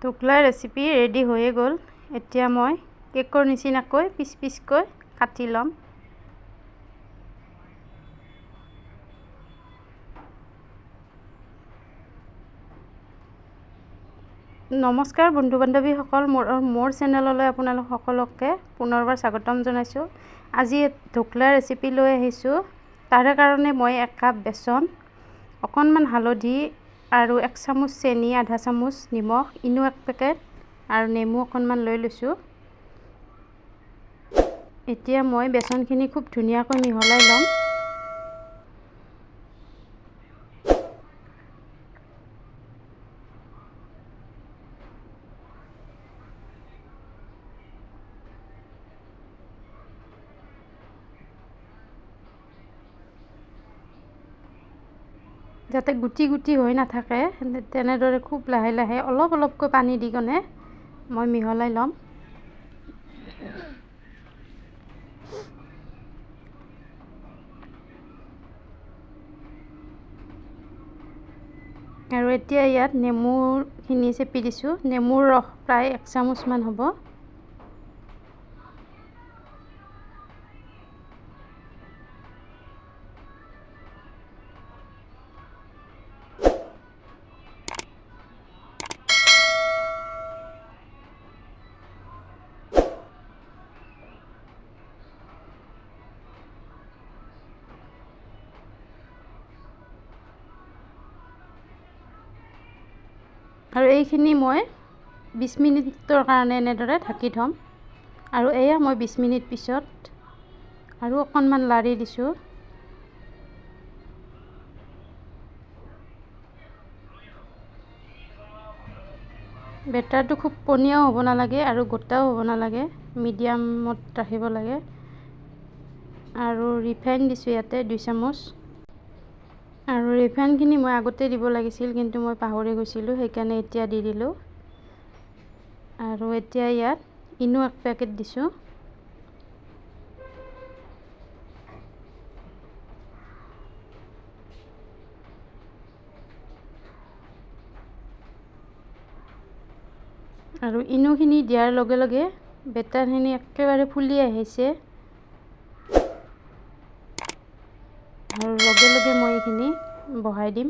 ঢোকলাৰ recipe ready হৈয়ে গ'ল। এতিয়া মই কেকৰ নিচিনাকৈ পিচ পিচকৈ কাটি ল'ম। নমস্কাৰ বন্ধু বান্ধৱীসকল, মোৰ চেনেললৈ আপোনালোক সকলোকে পুনৰবাৰ স্বাগতম জনাইছোঁ। আজি ঢোকলা ৰেচিপি লৈ আহিছোঁ। তাৰে কাৰণে মই 1 কাপ বেচন, অকণমান হালধি আৰু 1 চামুচ চেনি, আধা চামুচ নিমখ, ইনো 1 পেকেট আৰু নেমু অকণমান লৈ লৈছোঁ। এতিয়া মই বেচনখিনি খুব ধুনীয়াকৈ মিহলাই ল'ম। যাতে গুটি গুটি হৈ নাথাকে, তেনেদৰে খুব লাহে লাহে অলপ অলপকৈ পানী দি কেনে মই মিহলাই ল'ম। আৰু এতিয়া ইয়াত নেমুখিনি চেপি দিছোঁ। নেমুৰ ৰস প্ৰায় 1 চামুচমান হ'ব। আৰু এইখিনি মই 20 মিনিটৰ কাৰণে এনেদৰে ঢাকি থ'ম। আৰু এয়া মই 20 মিনিট পিছত আৰু অকণমান লাৰি দিছোঁ। বেটাৰটো খুব পনীয়াও হ'ব নালাগে আৰু গোটাও হ'ব নালাগে, মিডিয়ামত ৰাখিব লাগে। আৰু ৰিফাইন দিছোঁ ইয়াতে 2 চামুচ। আৰু ৰিফাইনখিনি মই আগতে দিব লাগিছিল, কিন্তু মই পাহৰি গৈছিলোঁ, সেইকাৰণে এতিয়া দি দিলোঁ। আৰু এতিয়া ইয়াত ইনো 1 পেকেট দিছোঁ। আৰু ইনোখিনি দিয়াৰ লগে লগে বেটাৰখিনি একেবাৰে ফুলি আহিছে। আৰু লগে লগে মই এইখিনি বহাই দিম।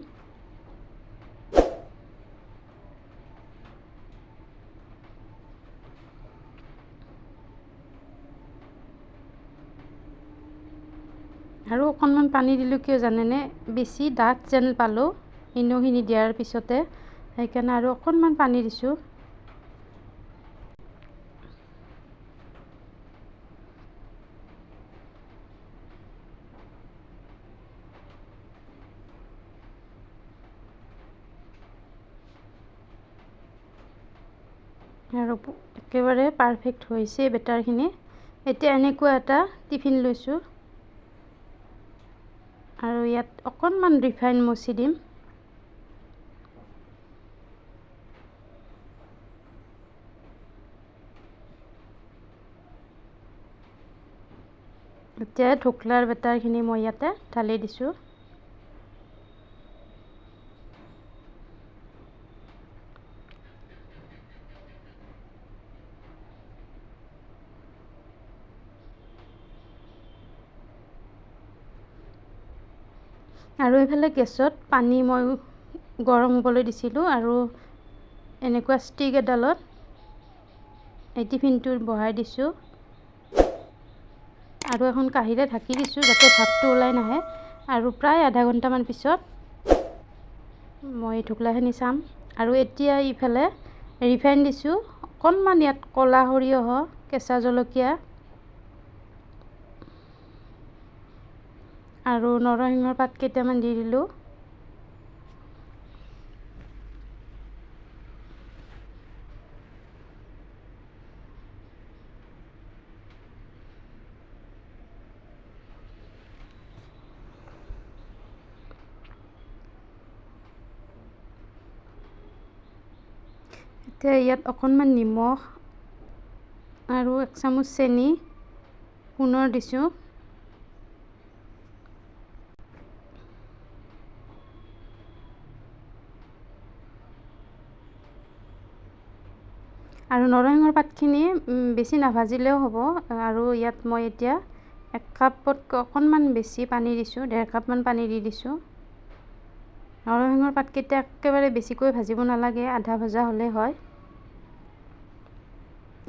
আৰু অকণমান পানী দিলোঁ কিয় জানেনে, বেছি ডাঠ যেন পালোঁ ইনোখিনি দিয়াৰ পিছতে, সেইকাৰণে আৰু অকণমান পানী দিছোঁ। আৰু একেবাৰে পাৰফেক্ট হৈছে বেটাৰখিনি। এতিয়া এনেকুৱা এটা টিফিন লৈছোঁ আৰু ইয়াত অকণমান ৰিফাইন মচি দিম। এতিয়া ঢোকলাৰ বেটাৰখিনি মই ইয়াতে ঢালি দিছোঁ। আৰু এইফালে গেছত পানী মই গৰম হ'বলৈ দিছিলোঁ আৰু এনেকুৱা ষ্টিক এডালত এই টিফিনটো বহাই দিছোঁ আৰু এখন কাঁহীৰে ঢাকি দিছোঁ যাতে ভাপটো ওলাই নাহে। আৰু প্ৰায় আধা ঘণ্টামান পিছত মই ঢোকলাখিনি চাম। আৰু এতিয়া ইফালে ৰিফাইন দিছোঁ অকণমান, ইয়াত ক'লা সৰিয়হ, কেঁচা জলকীয়া আৰু নৰসিংহৰ পাত কেইটামান দি দিলোঁ। এতিয়া ইয়াত অকণমান নিমখ আৰু 1 চামুচ চেনি পুনৰ দিছোঁ। আৰু নৰসিংহৰ পাতখিনি বেছি নাভাজিলেও হ'ব। আৰু ইয়াত মই এতিয়া 1 কাপতকৈ অকণমান বেছি পানী দিছোঁ, 1.5 কাপমান পানী দি দিছোঁ। নৰসিংহৰ পাতকেইটা একেবাৰে বেছিকৈ ভাজিব নালাগে, আধা ভজা হ'লেই হয়।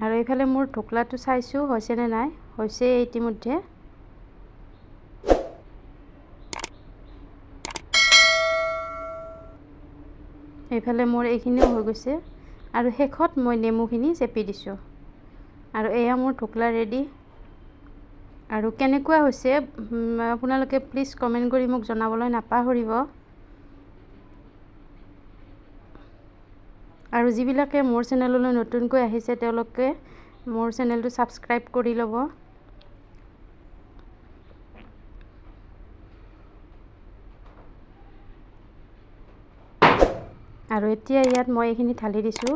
আৰু এইফালে মোৰ ঢোকলাটো চাইছোঁ হৈছেনে নাই, হৈছে ইতিমধ্যে। এইফালে মোৰ এইখিনিও হৈ গৈছে। আৰু শেষত মই নেমুখিনি চেপি দিছোঁ। আৰু এয়া মোৰ ঢোকলা ৰেডি। আৰু কেনেকুৱা হৈছে আপোনালোকে প্লিজ কমেণ্ট কৰি মোক জনাবলৈ নাপাহৰিব। আৰু যিবিলাকে মোৰ চেনেললৈ নতুনকৈ আহিছে তেওঁলোকে মোৰ চেনেলটো ছাবস্ক্ৰাইব কৰি ল'ব। আৰু এতিয়া ইয়াত মই এইখিনি ঢালি দিছোঁ।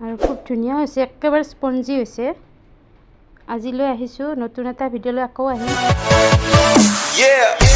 আৰু খুব ধুনীয়া হৈছে, একেবাৰে স্পঞ্জি হৈছে। আজিলৈ আহিছোঁ, নতুন এটা ভিডিঅ'লৈ আকৌ আহিম। Yeah.